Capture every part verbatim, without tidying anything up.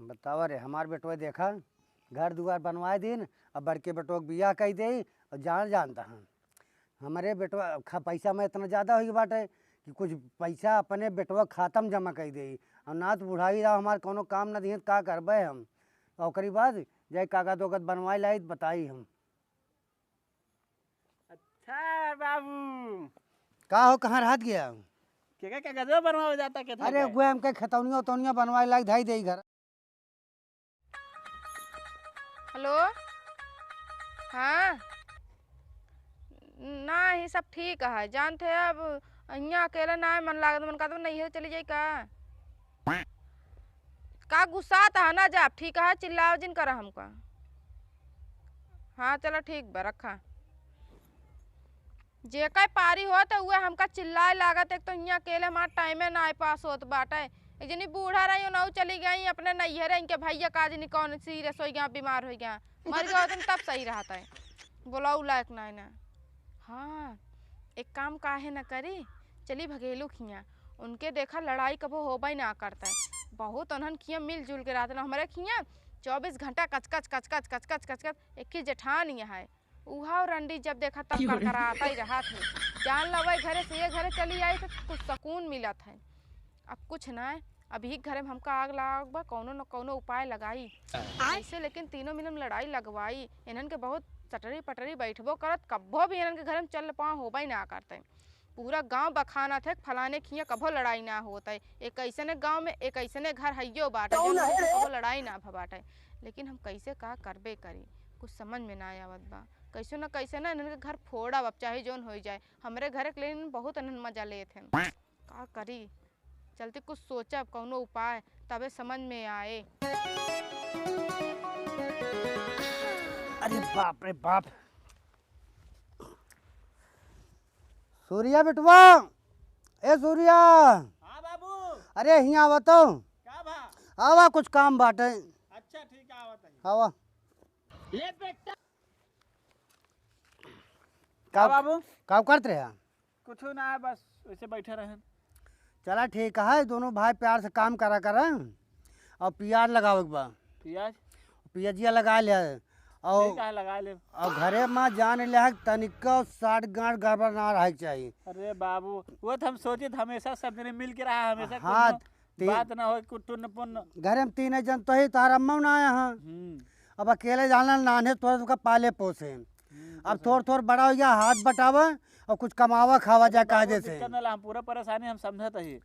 बतावा रे, हमार बेटवा देखा, घर दुआर बनवाए दिन, अब बड़के बेटवा के बियाह कइ देई, और जान जानता हम। हमरे बेटवा ख-, पैसा में इतना ज्यादा होइ बाटे कि कुछ पैसा अपने बेटवा खाता में जमा कइ देई, और ना तो बुढ़ाई रहा हमार कौनो काम न दिहन, का करबे हम? और ओकरी बाद जाए कागज ओगज बनवाए लाई, बताई हम। अच्छा बाबू। का हो, कहाँ रहत गया? के, के कागजवा बनवावे जाता के अरे, था? गुए हमके खेतौनिया उतौनिया बनवाए लायक धाई देई घर। हेलो, हाँ, ना, ही सब ठीक है। जानते हैं, अब यहाँ अकेले ना मन लागत, मन कहत नैहर चली जाई का? का गुस्सात है ना, जा, ठीक है, चिल्लाओ जिन करा हमका। हाँ, चला ठीक बा, रखा। जेकर पारी होत है, उहे हमका चिल्लाए लागत। एक तो हियाँ अकेले हमार टाइमे नाय पास होत बाटे। एक जनी बूढ़ा रही, उनहु चली गई अपने नैहरे, इनके भैया का जनी कौन सीरियस होइ गया, बीमार होइ गया, मर गया होतन तब सही रहत है, बोलाऊ लायक नाय ना। हाँ, एक काम काहे न करी, चली भगेलू खिया, उनके देखा लड़ाई कबो होबे ना करता है। बहुत उन्हन खिया मिलजुल के रहत ना, हमरे खिया चौबीस घंटा कचकच कचकच कचकच कचकच। एक ही जेठान यहाँ है, उहा और रंडी जब देखा तब करकराता ही रहत है। जान ला वही घरे से ये घरे चली आई तो कुछ सुकून मिलत है। अब कुछ ना है, अभी घरे में हमका आग लाग बा, कौनो न कौनो उपाय लगाई। कैसे लेकिन तीनों मिलन लड़ाई लगवाई, इन्हन के बहुत चटरी पटरी बैठबो करत, कब्बो भी इन्हन के घरे में चल पाँव होबे ना करते। पूरा गांव बखानत है, फलाने खिया कभो लड़ाई ना होत है। एक ऐसने गांव में एक ऐसने घर हइयो बाटे, जौन कभो लड़ाई ना भ बाटे। लेकिन हम कैसे का करबे करी, कुछ समझ में ना आवत बा। कैसे ना कैसे ना इन्हन के घर फोड़ब, अब चाहे जौन होइ जाए। हमरे घरे के लेकिन बहुत इन्हन मजा लेत हैं। का करी, चलती कुछ सोचब कौनो उपाय, तबे समझ में आए। अरे बाप रे बाप। सूर्या बेटवा, ए सूर्या। हाँ बाबू। अरे हियाँ आवा तो। का बा? आवा, कुछ काम बाटे। अच्छा ठीक है, आवत है। आवा। ले बेटा। का हाँ बाबू। का करत रहे? कुछ ना है, बस वैसे बैठे रहे। चला ठीक है, दोनों भाई प्यार से काम करा करा और पियाज लगावे के बा। पियाज? पियजिया लगा ले। और ठीक है, लगा ले। और घरे में जान ले है तनिको साठ गांठ गड़बड़ ना रहे के चाहिए। अरे बाबू, वो तो हम सोचित हमेशा सब जने मिल के रहा, हमेशा हाँ, कोनो ती-, बात ना हो, कुटुन पुन। घरे में तीन जन तो ही, तार अम्मा ना आया हाँ। हम्म। अब अकेले जाना नान्हे तोरे सबका पाले पोसे। हम्म, तो अब सही। थोड़ थोड़ बड़ा हो गया, हाथ बटावा और कुछ कमावा खावा जाए बाबू, कायदे से। दिक्कत ना ला, हम पूरा परेशानी हम समझत ही।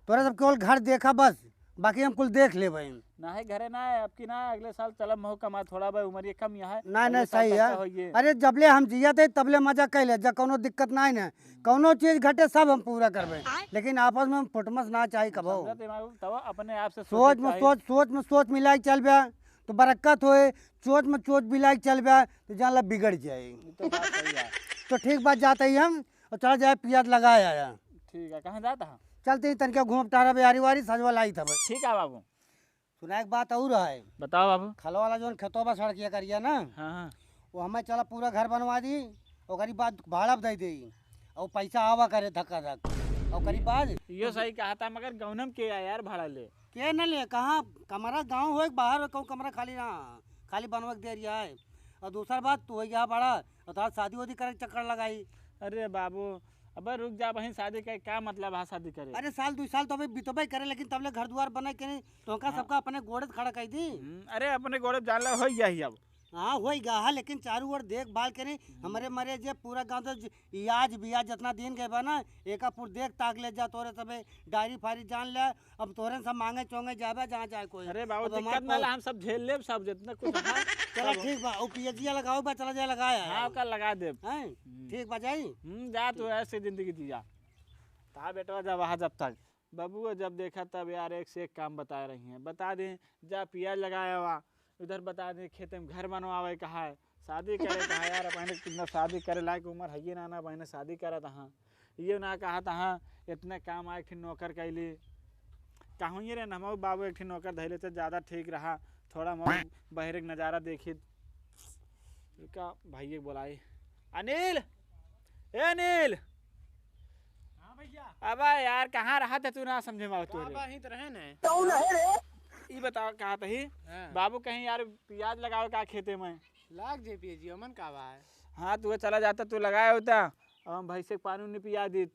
तोरा सब केवल घर देखा बस, बाकी हम कुल देख लेबे। ना है घरे ना है, अब की ना है, अगले साल चलब महू कमा, थोड़ा भाई उमरिया कम यहाँ है, ना, अगले ना, साल सही तक है। का होइए। अरे जबले हम जियत है तबले मजा कैले, जब कौनो दिक्कत ना है ना, कौनो चीज घटे सब हम पूरा करबे, आय। लेकिन आपस में हम फुटमस ना चाही कबो। समझत है बाबू, तब अपने आप से सोच सोचे में चाही। सोच, सोच में सोच मिला के चलबे तो बरक्कत होए, सोच में सोच मिला के चलबे तो जान ला बिगड़ जाए। ये तो बात सही है। तो ठीक बात, जाते ही हम और चला जाए पियाज लगाए आया। ठीक है, कहाँ जाता है? चलते ही तनिका घूम टहरा यारी वारी सजवा लाई था भाई। ठीक है बाबू। सुना एक बात और है। बताओ बाबू। खलो वाला जौन खेतवा बा सड़किया करिया ना, हाँ, हाँ। वो हमें चला पूरा घर बनवा दी, ओकरी बाद भाड़ा दे दे, और पैसा आवा करे धक्का धक, ओकरी बाद यो सही कहा था, मगर गौनम के आया यार भाड़ा ले? के न ले, कहाँ कमरा गाँव होए, बाहर होए, कहूँ कमरा खाली ना, खाली बनवा के दे रिया है। और दूसर बात, तू हो गया बड़ा, और तोहार शादी वादी करे के चक्कर लगाई। अरे बाबू, अबे रुक जा, वहीं शादी करे, का मतलब है शादी करे? अरे साल दुई साल तो अभी बितबे करे, लेकिन तबले घर दुआर बने के नहीं, तो का हाँ। सबका अपने गोड़े खड़ा कर दी। हम्म, अरे अपने गोड़े जान ला, हो गया ही अब। हाँ, हो ही गया है, लेकिन चारू ओर देखभाल करे, हम्म। हमरे मरे जे पूरा गाँव तो ज-, याज बियाज जितना दिन गए बा ना, एका पूर देख ताक ले जा, तोरे सबे डायरी फायरी जान ले, अब तोरे सब मांगे चोंगे जाबे जहाँ जाए कोई। अरे बाबू, अब हमार दिक्कत ना पौ- ला, हम सब झेल लेब, सब जितना कुछ है, चला सब। ठीक बा, वो पियजिया लगाओ बा, चला जाए लगाया हाँ, है। कल लगा देब। हैं? हम्म। ठीक बा, जाई? हम्म, जा तू ऐसे जिंदगी जिया। ता बेटवा जब वहाँ जब तक, बबुआ जब देखा तब यार एक से एक काम बताए रही हैं। बता दें, जा पियाज लगाया हुआ, उधर बता दें खेते में घर बनवावे कहा है, शादी करे कहा यार, अपने कितना शादी करे लायक उम्र है ये ना, ना बहने शादी करत हाँ। ये ना कहत हाँ, इतने काम आए, एक ठिन नौकर कैली। कहूँ ये रे, नमो बाबू, एक ठिन नौकर धैले तो ज्यादा ठीक रहा, थोड़ा मऊ बहरे के नजारा देखित। का भाई एक बोलाई, अनिल, ए अनिल। हाँ भैया। अबे यार, कहाँ रहा था तू, ना समझे में आवत का तोरे। बा, ही तो रहे ने। कौन है रे? ई बतावा, कहा तही, हाँ। बाबू कहीं यार पियाज लगावे का खेते में? लाग जे पियाजी, ओमन का बा है? हाँ, तू चला जाता, तू लगाए होता, अब हम भैंसे के पानी उनी पिया दीत।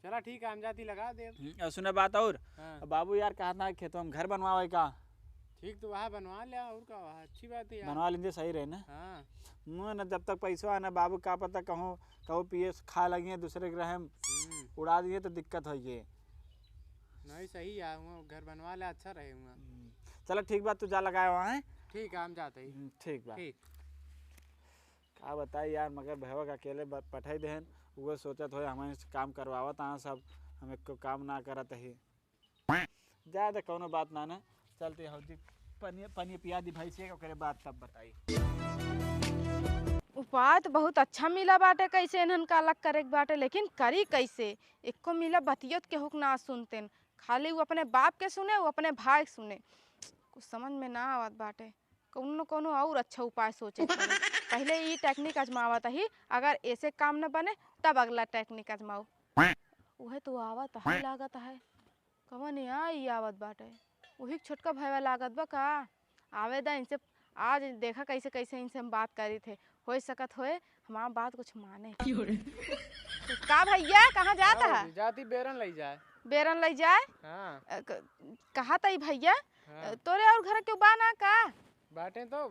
चला ठीक है, हम जाती लगा देब। हम्म, और सुना बात और, हाँ। अब बाबू यार कहा था खेतवा में घर बनवावे का? ठीक तो वहाँ बनवा लिया, और का वहाँ अच्छी बात है यार। बनवा लेंगे, सही रहे ना। हाँ। मुँह न जब तक पैसा आना बाबू का पता कहूँ कहूँ पिए खा लगिए दूसरे के रहे हम्म। उड़ा दिए तो दिक्कत होइए। नहीं सही है, वहाँ घर बनवा ले अच्छा रहे वहाँ। हम्म। चला ठीक बात, तू जा लगाए वहाँ है। ठीक है, हम जाते ही। हम्म, ठीक बा। ठीक। का बताई यार, मगर भैया के अकेले ब-, पठाई देहन, वो सोचत होए हमारे से काम करवावत हाँ सब, हम एको काम ना करत ही। जा दे, कौनो बात ना ना, चलते हौजी पनिया, पनिया पिया दी भैंसिया के, ओकरे बाद तब बताई। उपाय तो बहुत अच्छा मिला बाटे, कैसे इन्हन का अलग करे के बाटे, लेकिन करी कैसे? एको मिला बतियत केहू के ना सुनतेन, खाली वो अपने बाप के सुने, वो अपने भाई के सुने। कुछ समझ में ना आवत बाटे, कौनो न कौनो और अच्छा उपाय सोचे के पड़ी। पहले ई टेक्निक आजमावत ही, अगर ऐसे काम न बने तब अगला टेक्निक आजमाऊ। उहे तो आवत है, हाँ। लागत है। कवन यहाँ ई आवत बाटे? वही छोटका भैया लागत बा का? आवे दा इनसे, आज देखा कैसे कैसे इनसे हम बात करी थे। हो सकत होए हमार बात कुछ माने। का भैया, कहाँ जात हाँ, है? जाती बेरन लई जाए। बेरन लई जाए? हाँ। अ, क-, कहा तई भैया? हाँ। अ, तोरे और घर के बा ना का? बाटे तो।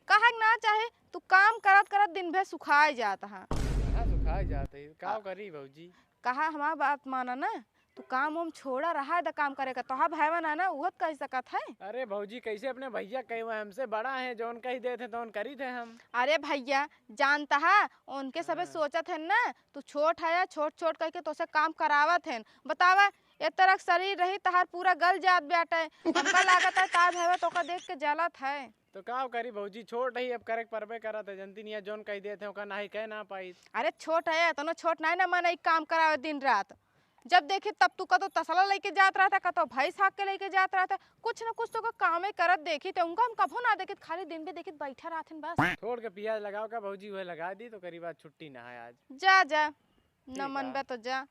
कहा के ना चाहे, तू काम करत करत दिन भर सुखाए जात है। कहाँ सुखाए जात है? का आ- करी भौजी? कहा हमार बात माना ना, तू काम वाम छोड़ा, रहा द काम करे का। तोहार भाईवा ना ना, उहत कह सकत है। अरे भौजी, कैसे अपने भैया कहे हुए हमसे बड़ा है, जौन कही देत है तौन करी थे हम। अरे भैया, जानता है उनके सबे हाँ। सोचत है ना, तू छोट है, छोट छोट कह के तोसे काम करावत है। बतावा, ए तरह के शरीर रही तहार पूरा गल जात बाटे। हमका लागत है तार भाईवा तोका देख के जलत है। तो का करी भौजी, छोट ही अब करे के परबे करत है, जनती नहीं है, जौन कही देत है ओका नाही कह ना पाई। अरे छोट है, इतनो छोट नाही ना, मन एक काम करावे दिन रात। जब देखी तब तू कतो तसला लेके जात रहता, कतो भैंस हाक के लेके जात रहता, कुछ न कुछ तो का कामे करत देखी, तो उनका हम कभो ना देखित, खाली दिन भी देखित बैठा रहथिन बस। छोड़ के पियाज लगाओ का भौजी, वह लगा दी तो करीब आज छुट्टी ना है आज। जा, जा, ठीक न है। मनबे तो जा।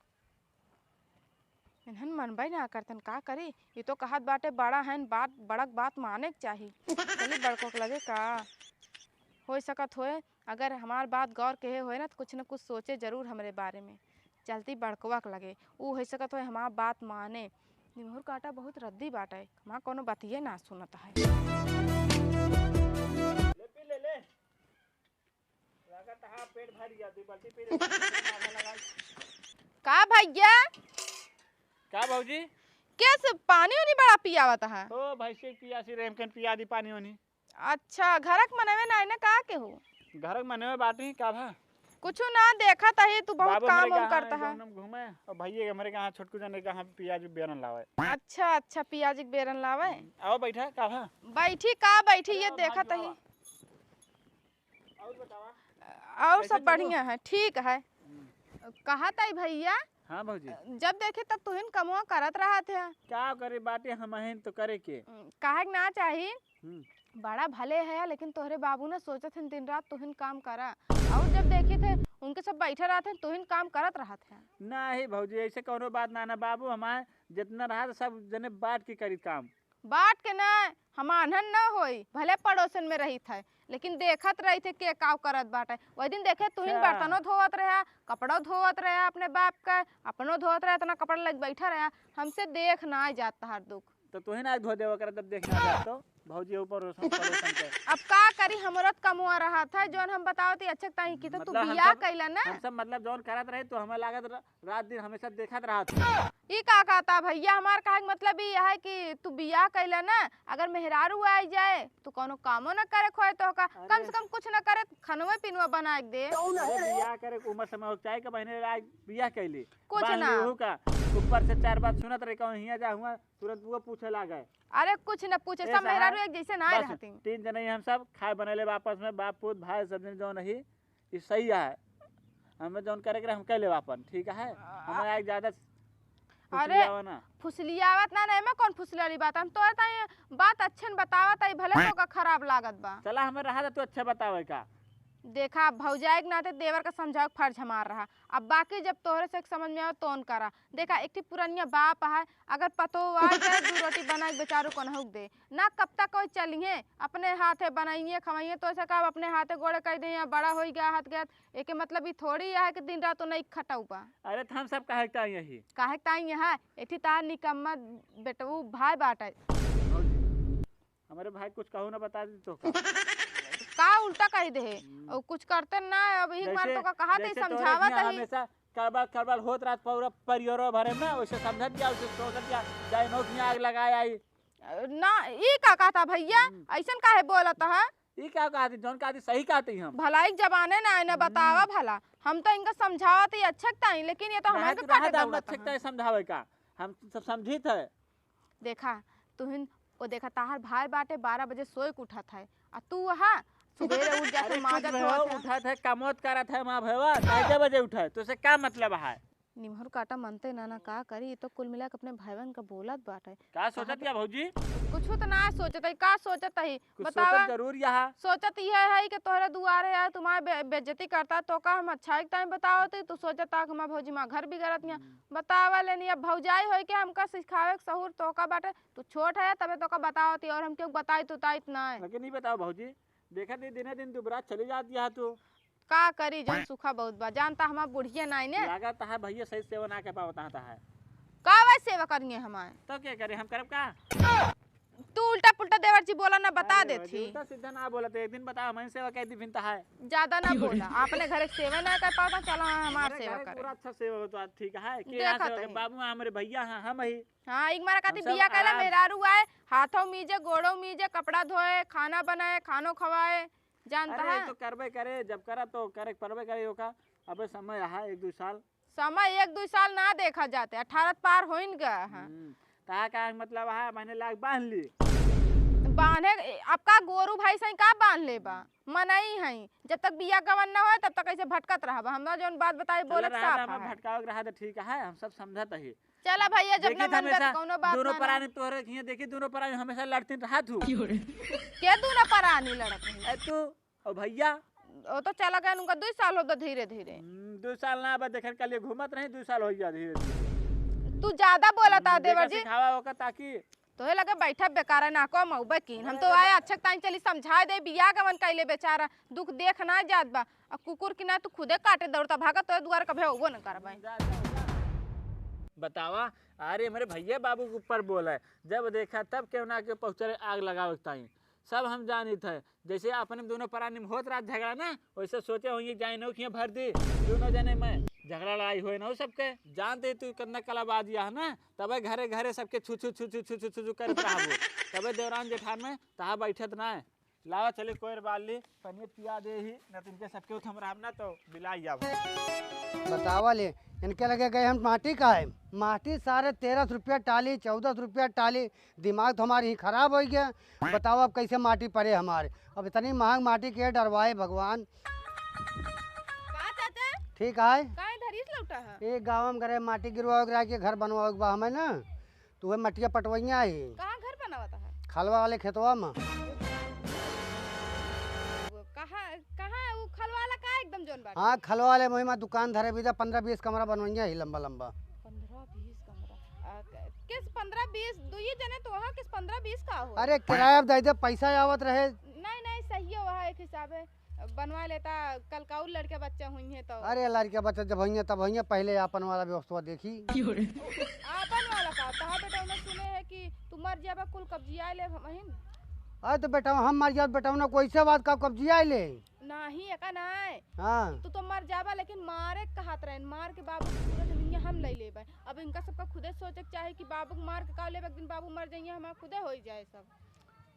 इन्हन मनबे ना करतन, का करी? ई तो कहत बाटे बड़ा हन, बात, बड़क बात माने के चाही। चली बड़को के लगे का? हो सकत होए, अगर हमार बात गौर कहे होए ना, तो कुछ न कुछ सोचे जरूर हमरे बारे में। चलती बड़कवा के लगे, ऊ हो सकत होए हमार बात माने। निमहुर काटा बहुत रद्दी बाटे, हमार कोनो बतिये ना सुनत है। ले पी ले, ले। लागत है पेट भर गया, दो बाल्टी पी ले, आधा लगा। का भैया? का भौजी? कैसे पानी उनी बड़ा पियावत है? ओ भैंसी पियासी रहे, हमकन पिया दी पानी उनी। अच्छा, घरक मनवे ना है ना का केहू? घरक मनवे बाटी का भा? कुछ ना देखत है, तू बहुत बाबू काम हमरे वाम कहाँ करता है, है। जौन हम घूमे, और भैया हमरे कहाँ छोटकू जने कहाँ पियाज बेरन लावे। अच्छा, अच्छा, पियाज के बेरन लावे। हम्म, आओ बैठा, का भा? बैठी का बैठी, अरे ये आओ, देखत भाग है। जाओ। और बतावा? और कैसे सब चलो? बढ़िया है, ठीक है। हम्म। कहत है भैया, हाँ भौजी। जब देखे तब तुहिन कमवा करत रहत है। का करे बाटे, हमहिन तो करे के। हम्म, काहे के ना चाही? हम्म। बड़ा भले है, लेकिन तोहरे बाबू ना सोचत हन दिन रात तुहिन काम करा। और जब देखित है उनके सब बैठे रहत हैं, तुहिन काम करत रहत है। नहीं भौजी, ऐसे कौनो बात ना, ना बाबू हमार जितना रहत सब जने बांट के करी काम। बांट के ना, हमार अनहन न होई, भले पड़ोसन में रहित है, लेकिन देखत रहित है के काव करत बाटे। वही दिन देखे तुहिन अच्छा। बर्तनो धोवत रहा, कपड़ो धोवत रहा अपने बाप का, अपनो धोवत रहा, इतना कपड़ा लग बैठा रहा, हमसे देख ना जात तहार दुख। तो तुहिन आज धो देवा कर, जब देख ना जात तो भौजी ऊपर पड़ोसन, पड़ोसन के। अब का करी, हमरो त कमुआ रहत है, जौन हम बतावत ही अच्छे ताई की तो तू मतलब हम बियाह सब, कैला ना। हम सब मतलब जौन करत रहे तो हमें लागत रहा रात दिन हमेशा देखत रहत है। ई का कहता भैया, हमार कहे के मतलब ई है कि तू बियाह कैला ना, अगर मेहरारू आई जाए तो कोनो कामो न करे खोए तो का, अरे। कम से कम कुछ न करे, खनवे पिनवा बना के दे। अरे बियाह करे के उम्र समय हो चाहे के बहने आज बियाह कैली। कुछ बांध ना। ली ओहू का, ऊपर से चार बात सुनत रहे कहूँ हिया जा हुआ, तुरंत वो पूछे लागे। अरे कुछ न पूछे, ऐसा सब मेहरारू है, एक जैसे ना बस रहती। तीन जने ही हम सब खाए बनेले आपस में, बाप पूत भाई सब जने जौन ही ई सही है, हमें जौन करे के रहे, हम कह लेब आपन, ठीक है? आ, हमें आज ज्यादा अरे, फुसलियावा ना। फुसलियावत ना, ना, एमे कौन फुसलियाली बात? हम तोर ताई बात अच्छे न बतावत आई, भले तो का खराब लागत बा। चला, हमें रहा था तू अच्छा बतावे का। देखा, भौजाई के नाते देवर का समझावे के फर्ज हमार रहा। अब बाकी जब तोहरे से समझ में आवे तौन करा। देखा, एक ठे पुरनिया बाप है, अगर पतोह आ जाए, दू रोटी बनाए के बेचारू कोनहू के दे। ना कब तक कोई चलिए, अपने हाथे बनाइए, खवाइए, तो ऐसे का अपने हाथे गोड़े कह दे, बड़ा होई गया हाथ गया। एके मतलब ई थोड़ी है कि दिन रात नहीं खटऊ बा। अरे, तो हम सब काहे के ताई यही? काहे के ताई यहाँ? एठी तार निकम्मा बेटऊ भाई बाटे। भौजी, हमारे भाई कुछ कहू ना बता दी तो का? का उल्टा कह दे है? हम्म। और कुछ करते ना, अब यही मार जैसे, तो का कहा थे, जैसे तोरे समझावत यहाँ है। हमेशा कड़बड़, कड़बड़ होत रात पूरा परिवारो भरे में, वैसे समझत गया, वैसे सोचत गया, जाए नोक में आग लगाए आई। ना, ई का कहता भैया? हम्म। ऐसन काहे बोलत है? ई का कहती? जौन कहती सही कहती हम। भलाई के जमाने ना आए ना, हम्म। बतावा भला। हम तो इनका समझावत ही अच्छा ताई, लेकिन ये तो हमारे रहा के तू, रहा काटे दम दौड़त अच्छा है। ताई समझावे का, हम सब समझित है। देखा, तुहिन, ओ देखा, ताहर भाई बाटे बारह बजे सोए के उठत है, आ तू वहाँ सुबेरे उठ जाते, अरे माजा कुछ धोत भैया है। उठत है, कमौत करत है, माँ भैया, कै बजे उठे, तो से का मतलब है? निमहर काटा मनते ना, ना का करी, ई तो कुल मिला के अपने भाईवन का बोलत बाटे। का सोचत कहत या भौजी? कुछ तो ना सोचत है, का सोचत है? कुछ बतावा। सोचत जरूर यहाँ। सोचत यह है कि तोहरे दुआरे आए, तुम्हारे बे-, बेइज्जती करता, तो का हम अच्छा एक टाइम बतावत है, तू सोचत है कि हमार भौजी माँ घर बिगड़त यहाँ। हम्म। बतावा लेनी, अब भौजाई होई के हमका सिखावे के सहूर तो का बाटे, तू छोट है तबे तो का बतावत है, और हम क्यों बताई तू ताइत ना है। लेकिन ई बताओ भौजी, देखत ही दिने दिन दुबरा चली जाती है तू। का करी, जन सुखा बहुत बा। जानता हमार बुढ़िया नाई ने। लागत है भैया सही सेवा ना कर पावत है। का वह सेवा करिए हमारे? तो क्या करे, हम करब का? तू उल्टा पुल्टा देवर जी बोला ना, बता अरे देत भौजी, ही। उल्टा सीधा ना बोलत, एक दिन बता, हमारी सेवा कह दी भिनता है। ज्यादा ना बोला, अपने घर के सेवा ना कर पावत, चला हमार हमारे सेवा घर करे। पूरा अच्छा सेवा होता, ठीक है, के यहाँ देखत सेवा के? ही। बाबू हमारे भैया हैं, हम ही। हाँ, एक मारा कहती हम सब बिया कहला आराम। मेहरारू आए, हाथों मीजे, गोड़ों मीजे, कपड़ा धोए, खाना बनाए, खानो खवाए, जानता अरे, है? तो करबे करे, जब करा तो करे, परबे करे ओका। अबे समय आहा एक दो साल। समय एक दो साल ना देखा जाते, अठारह पार होइन गया है। हम्म, ता का मतलब है, मैंने लाग बांध ली। बांधे, अब का गोरू भाई सही का बांध लेबा? मनई हई, जब तक बिया गवन न होए, तब तक ऐसे भटकत रहबा। हमरा जौन बात बताई, चल बोले रहा साफ था, हम है। भटकावे के रहा तो ठीक है, हम सब समझत ही। चला भैया, जब देखी ना था मन हमेशा बा, कौनो बात दोनों ना, ना। परानी तोहरे खिए, देखी दोनों परानी हमेशा लड़तीन रहा तू। के दोनों परानी लड़त रही? ए तू और भैया। ओ तो चला गया, उनका दो साल हो गया धीरे धीरे। हम्म, दो साल ना, अब देखन के लिए घूमत रही, दो साल हो गया धीरे धीरे। तू ज्यादा बोलत आ हम्म, देवर देखा जी। सिखावा ओका ताकि तोहे लगे बैठा बेकार है, ना को मऊ बकीन। हम अरे तो रे आए बा- अच्छा ताई चली समझाए दे, बिया गवन कैले बेचारा, दुख देख ना जात बा। आ कुकुर की ना तू खुदे काटे दौड़ता भागत, तोहे दुआर कभे होबो न करबे। जा, जा, जा। बतावा, अरे मेरे भैया बाबू के ऊपर बोला है, जब देखा तब केहू ना केहू पहुँचले आग लगावे के ताई। सब हम जानित है, जैसे अपने में दोनों परानी में होत रहा झगड़ा ना, वैसे सोचे होइए जाए नौ खिया भर दी, दोनों जने में झगड़ा लड़ाई होए ना हो सबके। जानते तू कितना कलाबाजी है ना, तबे घरे घरे सबके छू छू छू छू छू छू छू करत रहबो, तबे देवरान जेठान में तहा बैठत ना है। लावा चले कोयर बाल ली, पनिया पिया दे ही, न तो इनके सबके उठम रहब ना तो बिलाई जाब। बतावा ले, इनके लगे गए हम माटी का है, माटी सारे तेरह सौ रुपया टाली, चौदह सौ रुपया टाली, दिमाग तो हमारी ही खराब हो गया। बताओ अब कैसे माटी पड़े हमारे, अब इतनी महंग माटी के डरवाए भगवान। का चाचा? ठीक है। काहे धरीस लौटा है? एक गाँव में करे माटी गिरवा उगरा के घर बनवा उगवा हमें ना, तो वह मटिया पटवैया ही। कहाँ घर बनावत है? खलवा वाले खेतवा में। कहाँ, कहाँ उ खलवाला का एकदम जौन बाटे? हाँ, खलवा वाले मुहिमा दुकान धरे बीजा, पन्द्रह बीस कमरा बनवैया ही लंबा लंबा। पन्द्रह बीस कमरा? आ, क-, किस पन्द्रह बीस, दुई जने तो वहाँ किस पन्द्रह बीस का हो? अरे किराया दे दे, पैसा आवत रहे। नहीं, नहीं, सही है वहाँ एक हिसाबे। बनवा लेता, कल का और लड़के बच्चे हुई हैं तो। अरे लड़के बच्चे जब हुई हैं तब हुई हैं, पहले आपन वाला व्यवस्था देखी। आपन वाला का? तहा बेटा उन्हें सुने है कि तू मर जाबा कुल कब्जिया ले हमहिन। अरे तो बेटा हम मर जात बेटा उन्हें कोई से बात का कब्जिया ले? नाही, एका नाही। हाँ। तू तो मर जाबा, लेकिन मारे के कहत रहन, मार के बाबू के पूरा जमीनिया हम ले लेबे। अब इनका सबका खुदे सोचे के चाही कि बाबू के मार के का लेबे, एक दिन बाबू मर जाइए, हमार खुदे होई जाए सब।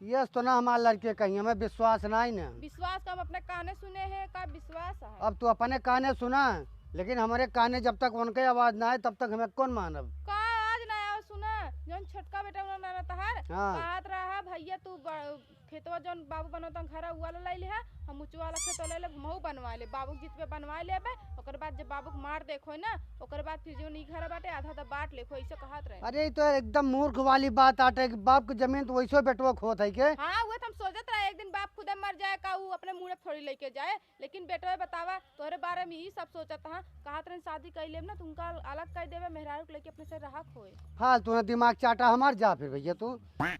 ये तो ना हमार लड़के कहीं, हमें विश्वास नाही ना। विश्वास का हम अपने काने सुने हैं, का विश्वास है? अब तू अपने काने सुना, लेकिन हमारे काने जब तक उनके आवाज ना आए, तब तक हमें कौन मानब? का आवाज ना आए, सुना, जौन छोटका बेटा उन्होंने ना तहार, हाँ। कहत रहा, "भैया तू ब-, खेतवा जौन बाबू बनवता घर, उ वाला ले लिहा, हम ऊंच वाला खेतवा ले लेब, हमहू बनवा लेब, बाबू के जितबे बनवा लेबे, ओकर बाद जब बाबू के मार देखो ना, ओकर बाद फिर जौन ई घर बाटे, आधा आधा बांट लेखो," ऐसे कहत रहे। अरे, ई तो एकदम मूर्ख वाली बात आटे कि बाप के जमीन तो वैसे बेटवा खोत है के? हाँ, उहे तो हम सोचत रहे एक दिन बाप खुदे मर जाए का, ऊ अपने मुड़े थोड़ी लेके जाए। लेकिन बेटवे बतावा, तोहरे बारे में ई सब सोचत हाँ, कहत रहन शादी कइ लेब ना, तुमका अलग कइ देबे, मेहरारू के लेके अपने से रहक होए। फालतू ना दिमाग चाटा हमार, जा फिर भैया तू,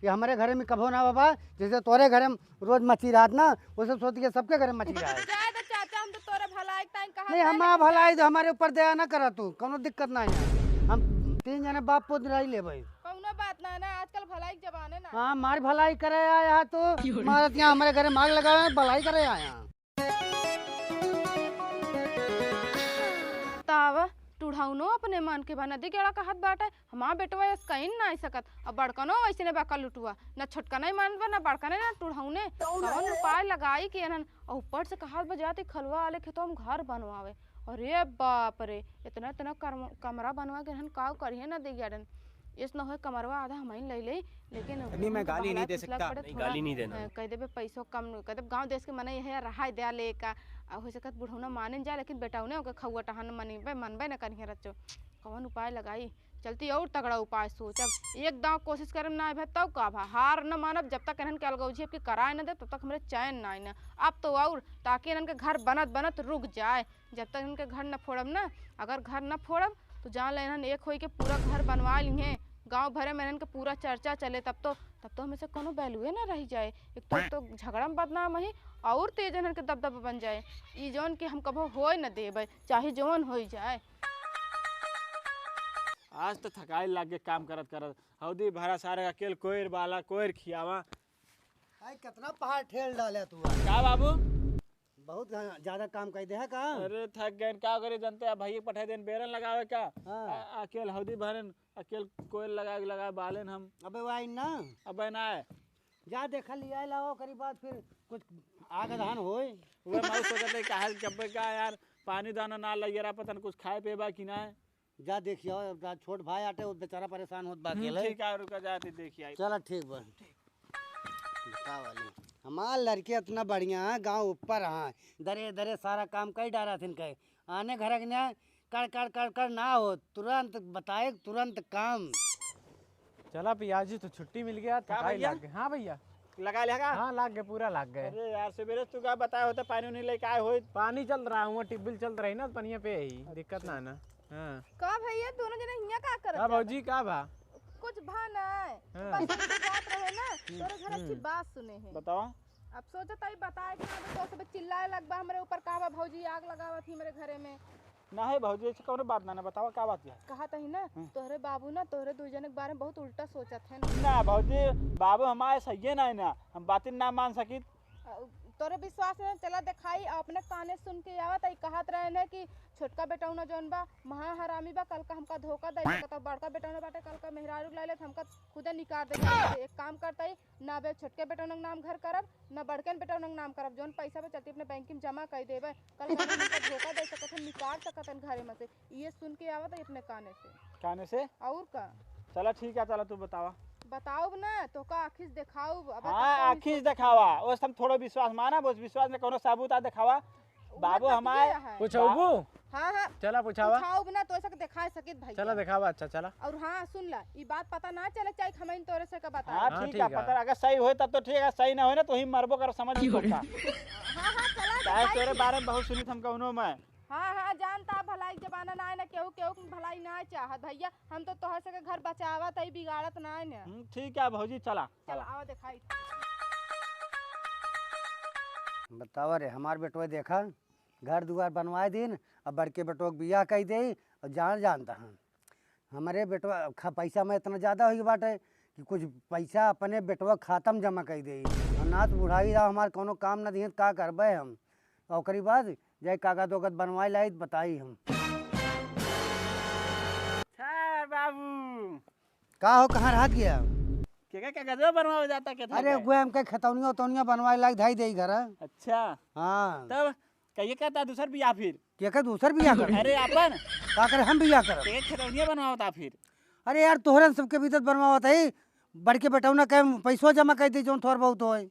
ये हमरे घरे में कभो ना बाबा, जैसे तोरे घरे में रोज मची रहत ना, वो सब सोच के सबके घरे मची रहा है। जाए दे चाचा, हम तो तोरे भलाई के ताईं कहत नहीं, रहे, हमार लेकिन भलाई तो हमारे ऊपर दया ना करा तू, कौनो दिक्कत नहीं है, हम तीन जने बाप पुत रही लेबे। कौनो बात ना ना, आजकल भलाई के जमाने ना। हाँ, मार भलाई करे आया है तू, मारत यहाँ हमारे घरे मार लगावे, भलाई करे आया। ताव टुढ़ौनो अपने मन के बा, नदी गेड़ा कहत बाटे, हमार बेटवा ऐस कहीं नाई सकत। अब बड़कनो वैसे ने बा कलुटुआ, न छोटकने मानबा, न बड़कने, न टुढ़ौने। कौन उपाय लगाई कि एनन, और ऊपर से कहत बा जाती खलवा वाले खेतवा में घर बनवावे। अरे बाप रे, इतना, इतना करम-, कमरा बनवा के एनन काव करिहे न दे गार्डन। इस न होए कमरवा आधा हमइन ले ले, लेकिन अभी मैं उनके गाली बहला नहीं दे फुसला सकता। पड़े नहीं, थोड़ा, गाली नहीं देना। अ, कह देबे पैसो कम, कह देबे गाँव देश के मनई है, रहाई द्या ले का। आ, हो सकत बुढ़ौना मानिन जाए, लेकिन बेटौने ओके खौआ टहन मनबे, मनबे न करिहे रच्चो। कौन उपाय लगाई? चलती और तगड़ा उपाय सोचब। एक दाँव कोशिश करब ना भे, तब का भा? हार न मानब, जब तक इन्हन के अलगौजी अब की कराए न दे, तब तक हमरे चैन ना आई ना। अब तो और, ताकि इन्हन के घर बनत बनत रुक जाए। जब तक इनके घर न फोड़ब ना, अगर घर न फोड़ब, तो जान ले इन्हन एक होई के पूरा घर बनवा लिहे। गाँव भरे में इन्हन के पूरा चर्चा चले, तब तो, तब तो हमें से कोनो वैल्यूए ना रह जाए। एक तो, एक तो झगड़ा में बदनाम ही, और तेज इन्हन के दबदबा बन जाए। ई जौन कि हम कबो होए न देबे, चाहे जौन होई जाए। आज तो थकाई लाग गए काम करत करत। हौदी भरा सारे अकेल कोयर बाला, कोयर खियावा। आई कितना पहाड़ ठेल डाले तू आज। का बाबू? बहुत घ-, ज्यादा काम कर दे है का? अरे थक गए, का करे, जनते हैं भाई पठा देन बेरन लगावे का। हाँ। आ, अकेल हौदी भरन, अकेल कोयल लगा के लगा बालेन हम। अबे वाई ना। अबे ना है। जा देखा लिया लाओ, करी बात फिर कुछ आग धान होए। वो मैं सोचत रही, कहा जब्बे का यार, पानी दाना ना लगे रहा, पता न कुछ खाए पे बा कि ना। जा देखियो, अब छोट भाई आटे, वो बेचारा परेशान होत बा हम्म, अकेले। ठीक है, रुका जाते देखिए आई। चला ठीक बा। बतावा ले। हमार लड़के इतना बढ़िया है, गाँव ऊपर है, दरे दरे सारा काम कई डारा थिन कहे। आने घर के ना कड़ कड़ कड़ कड़ ना हो, तुरंत बताए, तुरंत काम। चला पियाजी, तो छुट्टी मिल गया, का थकाई भैया? लाग गए। हाँ भैया। लगा लिया का? हाँ, लाग गए, पूरा लाग गए। अरे यार, सवेरे तू का बताए होता, पानी उनी लेके आए होई। पानी चल रहा है, वहाँ ट्यूबवेल चल रही ना, पनिया पे ही, दिक्कत ना है ना। हाँ। का भैया, दोनों जने हियाँ का करत का जात भौजी, है? का भा? कुछ भा ना है। हाँ। बस हम तो जात रहे ना, हम्म, तोरे घर अच्छी हम्म। बात सुने हैं। बताओ। अब सोचत हई बताए कि ना तो सब चिल्लाए लगबा हमरे ऊपर, का बा भौजी आग लगावत ही हमरे घरे में। ना है भौजी, ऐसे कौनो बात ना, ना बतावा का बात है? कहत ही ना, हम्म। तोहरे बाबू ना तोहरे दू जने के बारे में बहुत उल्टा सोचत है ना। ना भौजी, बाबू हमारे सही ना है ना, हम बातिन ना मान सकित। अ, तोरे विश्वास में चला देखाई, अपने काने सुन के आवत है, कहत रहे ने कि छोटका बेटौना जौन बा, महा हरामी बा, कल का हमका धोखा दे सकत, बड़का बेटौना बाटे, कल का मेहरारू ला ले, त हमका खुदे निकाल दे। एक काम करता ही, ना बे छोटके बेटौना के नाम घर करब, ना बड़कन बेटौना के नाम करब, जौन पैसा बे चलती अपने बैंक में जमा कर देबे, कल का हमका धोखा दे सकत है, निकाल सकत है घरे में से। ये सुन के आवत है अपने काने से। काने से? और का? चला ठीक है, चला तू बतावा। बताउब ना, तोका आँखी से देखाउब। अब हाँ, तक आँखी से देखावा। ओस हम थोड़ो विश्वास माना, बस विश्वास में कौनो सबूत आ देखावा। उ बाबू बात हमार ये है। कुछ बा- होबू? हाँ, हाँ। चला पूछावा। पूछाउब ना, तो ऐसा के देखा सकित भैया। चला देखावा, अच्छा चला। और हाँ, सुन ला, ई बात पता ना चले चाहे हमइन तोरे से का बता। हाँ, हाँ, ठीक ठीक है, है। पता अगर सही होए तब तो ठीक है, सही ना होए ना तो ही मरबो कर समझ में की हो धोखा। हाँ, हाँ, चला चाहे देखाई तोरे दी। बारे में बहुत सुनी हम कौनो मैं। हाँ, हाँ, जानता भलाई के जमाना ना है ना, केहू, केहू के भलाई ना चाहत भैया। हम तो तोहर से के घर बचावत हई, बिगाड़त ना है ना। हम्म, ठीक है भौजी, चला, चल, चला। आवा देखाई। बतावा रे, हमार बेटवा देखा, घर दुआर बनवाए दिन, अब बड़के बेटवा के बियाह कई दे, और जान जानता हम। हमरे बेटवा ख-, पैसा में इतना ज्यादा होई बाटे कि कुछ पैसा अपने बेटवा खाता में जमा कई दे, और ना तो बुढ़ाई रहा हमार कौनो काम ना दिहत, का करबे हम? और ओकरी बाद जाए कागज ओगज बनवाए लाई तो बताई हम। अच्छा बाबू। का हो, कहाँ रहत गया? के का कागजवा बनवावे जाता के अरे, था? गुए हमके खतौनिया उतौनिया बनवाए लायक धाई देई घर। अच्छा। हाँ। तब कहिए कहता दूसर बियाह फिर? के का दूसर बियाह कर? अरे अपन। का करे हम बियाह करब? के खतौनिया बनवावता फिर? अरे यार, तोहरे सबके बीतत बनवावत है, बड़के बेटौना के पैसो जमा कर दे जौन थोर बहुत होए।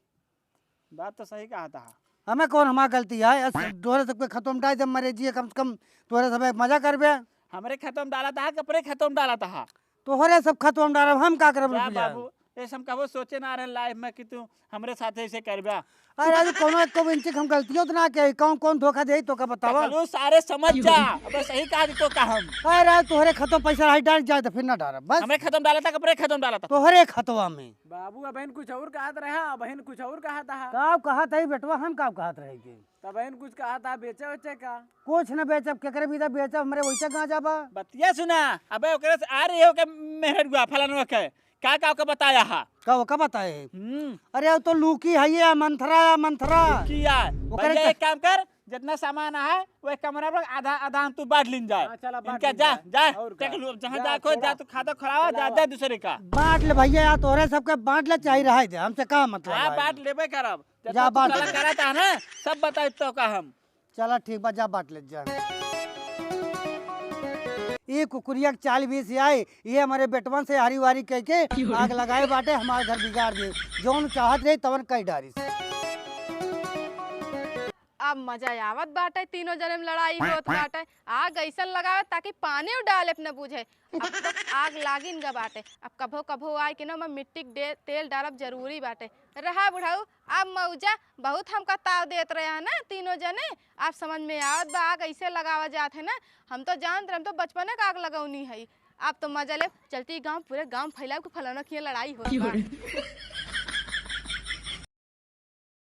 बात तो सही कहा था। हमें कौन हमार गलती है? अस-, तोहरे सबके खतौम डाल दे मरे जिए, कम से कम तोहरे सब मजा करबे। हमरे खतौम डाला था, कपड़े खतौम डाला था। तोहरे सब खतौम डालब, हम का करब जा रुपया? बाबू, ऐसे हम कबो सोचे ना रहे लाइफ में कि तू हमरे साथ ऐसे करबा। अरे राजू, कौनो एक इंच हम गलतियों तो ना किहे, कौन कौन धोखा देइ तोका बतावा। पकलू सारे समझ जा, अब सही कहा तोका हम। अरे राजू, तोहरे खतवा पैसा रही, डाल जाए तो फिर ना डारब, बस। हमरे खतवा में डाला था, अपने खतवा में डाला था। तोहरे खतवा में। बाबू, अबहिन कुछ और कहत रहा, अबहिन कुछ और कहत हा। का कहत है बेटवा, हम का कहत रहे के? तबहिन कुछ कहत हा, बेचे वेचे का? कुछ न बेचब, केकरे बिदा बेचब, हमरे वैसे गाँजा बा। बतिया सुना, अबे ओकरे से आ रही हो के मेहरुआ फलानवा के, का का ओके बताया हा? का ओका बताए है? हम्म। अरे, वो तो लूकी है ये, मंथरा है, मंथरा। लूकी है। ओकरे भैया, का एक काम कर, जितना सामान है, वो एक कमरा में आधा, आधा हम तू बांट लीन जाए। हाँ, चला, बांट इनका लीन जा, जाए। जा, और का? चल लो, जहाँ जा, जा, खोज, छोड़ा। जा, तू खाता खिलावा, जा, चला। जा दूसरे का। बांट ले भैया, यार, तोहरे सबके बांट ले, चाही रहे दे, हमसे का मतलब हाँ, है? बांट लेबे करब। जब जा, तू बांट साला ले। करत है ना, सब बताई तो का हम। चला ठीक बा, जा बांट ले जा। ई कुकुरिया के चाल भी से आई, ये हमरे बेटवन से हारी वारी कह के आग लगाए बाटे, हमार घर बिगाड़ दे। जौन चाहत रही तवन कह डारिस। अब मजा आवत बाटे, तीनों जने में लड़ाई होत बाटे। आग ऐसन लगावे ताकि पानी डाले न बूझे। अब तो आग लागिन ग बाटे। अब कभो कभो आए के ना, मैं मिट्टी के डे-, तेल डालब जरूरी बाटे। रहा बुढ़ऊ, अब मौजा बहुत हमका ताव देत रहे हैं ना तीनों जने। अब समझ में आवत बा, आग ऐसे लगावा जात है ना। हम तो जानत रहे, हम तो बचपने का आग लगौनी है। अब तो मजा ले, चलती गांव, पूरे गांव फैलाव के फलाना खिया लड़ाई होत बा।